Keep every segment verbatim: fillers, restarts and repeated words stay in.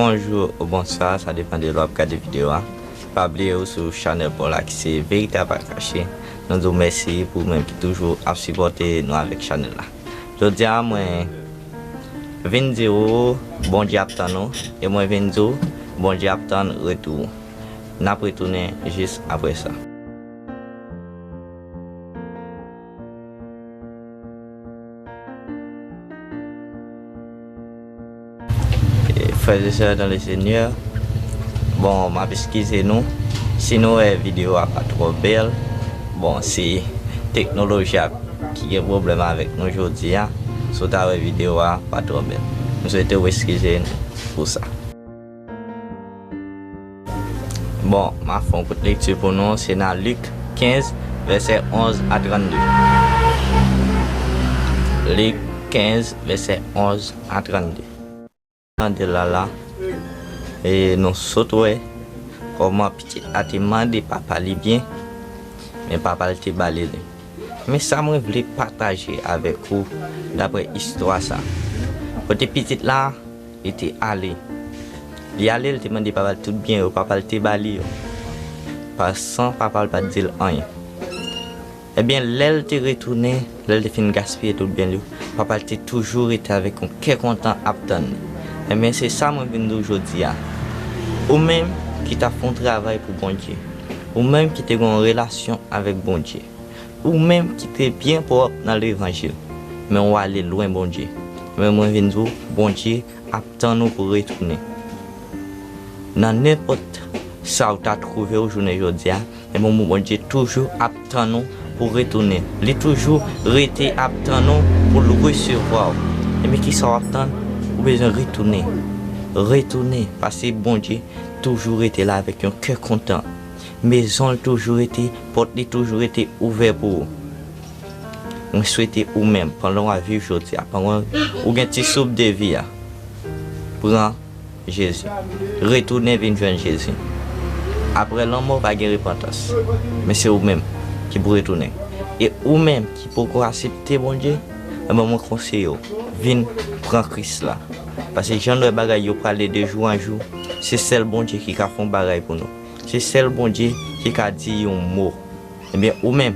Bonjou ou bonswa, sa depann de lè w ap gade videyo a. Pa bliye ou sou chanèl pa w la ki se Verite a pa kache. Nou di w mèsi pou ou menm ki toujou ap sipòte nou avèk chanèl la. Jodi a, mwen vin di w Bondye ap tann ou, e mwen vin di w Bondye ap tann retou w. N ap retounen jis apre sa. Frè e sè dan le Senyè, bon, m ap eskize nou si nou wè videyo a pa twò bèl. Bon, se teknoloji a ki gen pwoblèm avèk nou jodi a. Si w ta wè videyo a pa twò bèl, m swete w eskize nou pou sa. Bon, m a fè yon kout lekti pou nou, se nan Lik kenz, vèsè onz a trannde. Lik kenz, vèsè onz a trannde. Tande l la la, e nou sot wè kòman pitit la te mande papa li byen, men papa l te ba li li. Men sa mwen vle pataje avèk ou daprè istwa sa. Kote pitit la, li te ale. Li ale, li te mande papa l tout byen yo, papa l te ba li yo. Pa, san papa l pa t di l anyen. Ebyen, lè l te retounen, lè l te fin gaspiye tout byen li yo, papa l te toujou rete avèk yon kè kontan ap tann li. Ebyen, se sa mwen vin di w jodi a. Ou menm ki t ap fè yon travay pou Bondye, ou menm ki te gen yon relasyon avèk Bondye, ou menm ki te byen pwòp nan levanjil, men w ale lwen Bondye. Men mwen vin di w, Bondye ap tann ou pou retounen. Nan nenpòt sa w ta twouve w jounen jodi a, ebyen, Bondye toujou ap tann ou pou retounen. Li toujou rete ap tann ou pou l resevwa w. Ebyen, kisa w ap tann? Ou bezwen retounen. Retounen, paske Bondye toujou rete la avèk yon kè kontan. Mezon l toujou rete, pòt li toujou rete ouvè pou ou. Mwen swete ou menm, pandan w ap viv jodi a, pandan ou gen ti soup de vi a, pran Jezi. Retounen vin jwenn Jezi. Apre lanmò, pa gen repantans. Men se ou menm ki pou retounen. E ou menm ki poko aksepte Bondye, ebyen, mwen konseye w, vin pran Kris la. Paske jan n wè bagay yo prale de jou an jou, se sèl Bondye ki ka fè yon bagay pou nou. Se sèl Bondye ki ka di yon mo. Ebyen, ou menm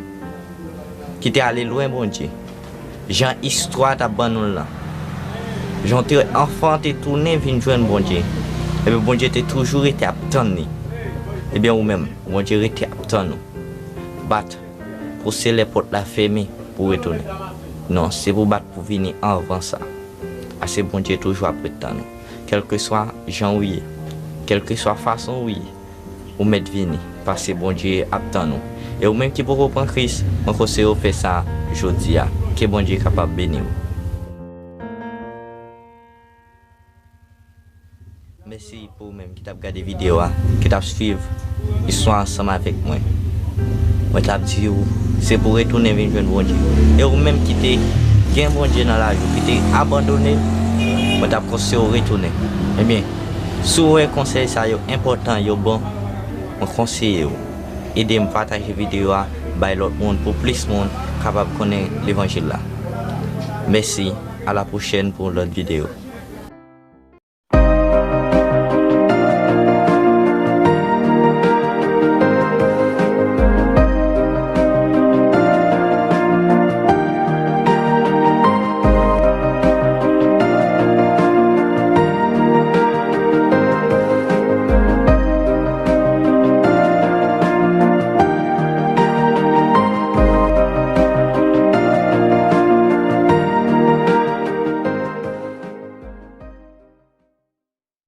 ki te ale lwen Bondye, jan istwa t ap ban nou l lan, jan w te anfan te tounen vin jwenn Bondye, ebyen, Bondye te toujou rete ap tann li. Ebyen, ou menm, Bondye rete ap tann ou. Bat pou se lè pòt la fèmen pou w retounen. Non, se pou bat pou vini anvan sa. Paske Bondye toujou ap ret tann ou. Kèlkeswa jan ou ye, kèlkeswa fason ou ye, ou mèt vini, paske Bondye ap tann ou. E ou menm ki poko pran Kris, mwen konseye w fè sa jodi a. Ke Bondye kapab beni w. Mèsi pou ou menm ki t ap gade videyo a, ki t ap swiv istwa ansanm avèk mwen. Mwen t ap di w, se pou w retounen vin jwenn Bondye. E ou menm ki te gen Bondye nan lavi w, ki te abandone l, mwen t ap konseye w retounen. Ebyen, si w wè konsèy sa yo enpòtan, yo bon, mwen konseye w, ede m pataje videyo a, bay lòt moun, pou plis moun kapab konnen levanjil la. Mèsi, a la pwochèn pou yon lòt videyo.